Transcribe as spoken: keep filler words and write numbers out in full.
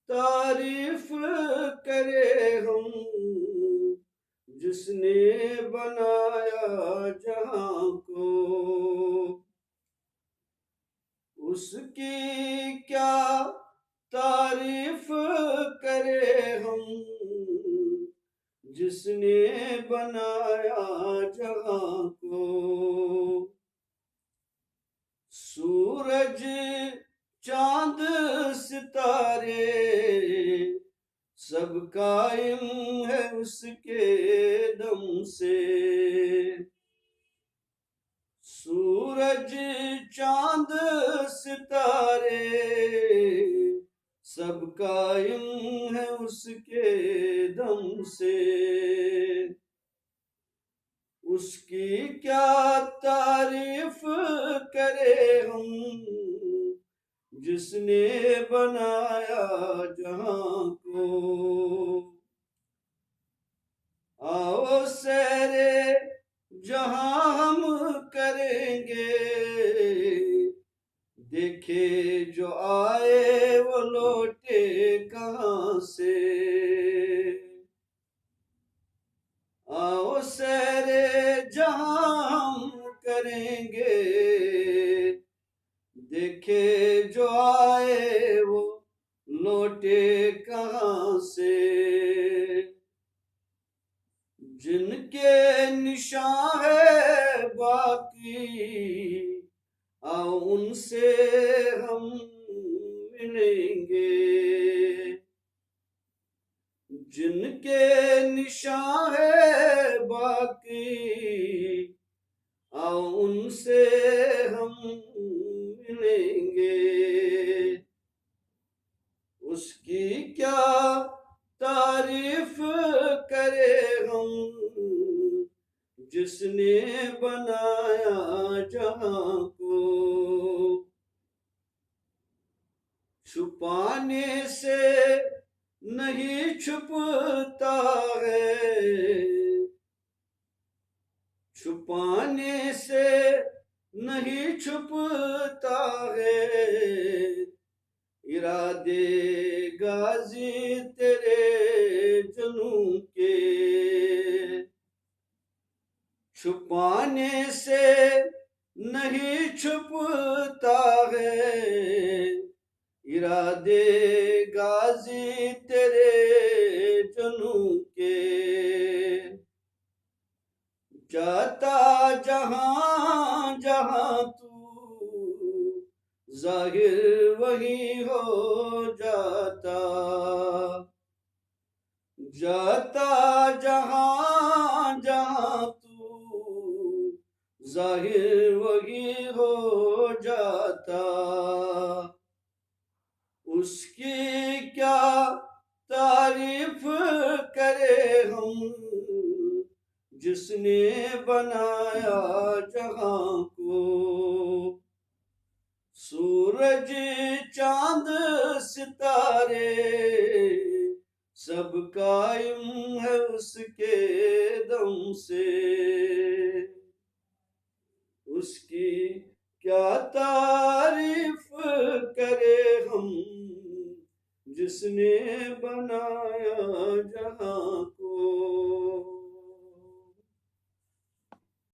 تعریف کرے ہم، جس نے بنایا جہاں کو۔ اس کی کیا تعریف کرے ہم، جس نے بنایا جہاں کو۔ سورج، چاند، ستارے، سب قائم ہے اس کے دم سے۔ سورج، چاند، ستارے، سب قائم ہے اس کے دم سے۔ اس کی کیا تعریف کرے ہم، جس نے بنایا جہاں کو۔ آؤ سیر جہاں ہم کریں گے، دیکھے جو آئے وہ لوٹے کہاں سے۔ آؤ سیر جہاں ہم کریں گے، دیکھے جو آئے وہ لوٹے کہاں سے۔ جن کے نشاں ہے باقی، آؤ ان سے ہم ملیں گے۔ جن کے نشاں ہے باقی، آؤ ان سے ہم ملیں گے۔ اس کی کیا تعریف کرے ہم، جس نے بنایا جہاں کو۔ چھپانے سے نہیں چھپتا ہے، چھپانے سے نہیں چھپتا ہے ارادے غازی تیرے جنوں کے۔ چھپانے سے نہیں چھپتا ہے ارادے غازی تیرے جنوں کے۔ جاتا جہاں جہاں تو ظاہر وہی ہو جاتا۔ جاتا جہاں جہاں تو ظاہر وہی ہو جاتا۔ اس کی کیا تعریف کرے ہم، جس نے بنایا جہاں کو۔ سورج، چاند، ستارے، سب قائم ہے اس کے دم سے۔ اس کی کیا تعریف کرے ہم، جس نے بنایا جہاں